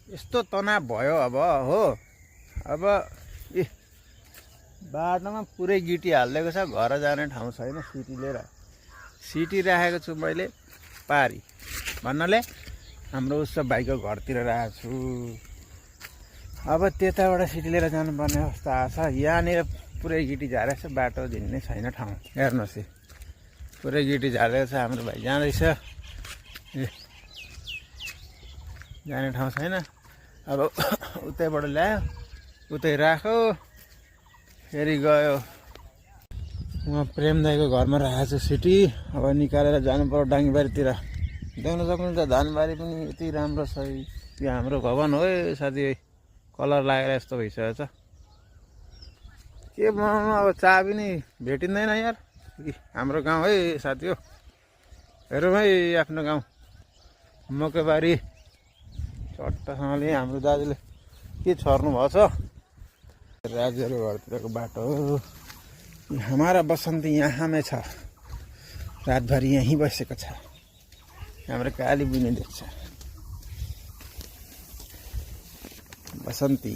यस्तो तनाव भयो अब हो। अब ए बाटोमा पुरै गिटी हालिदिएको छ, घर जाने ठाउँ छैन। सिटी राखेको छु मैले पारी भन्नाले हाम्रो उस भाइको घरतिर राखेको छु। अब त्यताबाट सिटी लिएर जानुपर्ने अवस्था आछ। यहाँनिर पुरै गिटी झारेको छ, बाटो झिन्ने छैन ठाउँ। हेर्नुहोस् पुरै गिटी झारेको छ। हाम्रो भाइ जाँदैछ, जाने ठाउँ छैन। अब उतैबाट ल्यायो, उतै राख्यो, फेरि गयो। उहाँ प्रेम दाईको घरमा राखेको छु सिटी। अब निकालेर जानु पर्यो डाङ्गीबारीतिर। देख्न सक्नुहुन्छ धानबारी पनि यति राम्रो छ। यो हाम्रो भवन हो साथी, कलर लागेर यस्तो भइसकेको छ। के बनाउनु अब, चाबी नै भेटिँदैन यार। हाम्रो गाउँ है साथी हो, हेरौँ है आफ्नो गाउँ मकैबारी। चट्टसँगले हाम्रो दाजुले के छर्नु भएको छ। राजुहरू घरतिरको बाटो हो। हमारा बसन्ती यहाँ में छ, रातभरि यहीँ बसेको छ। हाम्रो काली बुने देख्छ बसन्ती।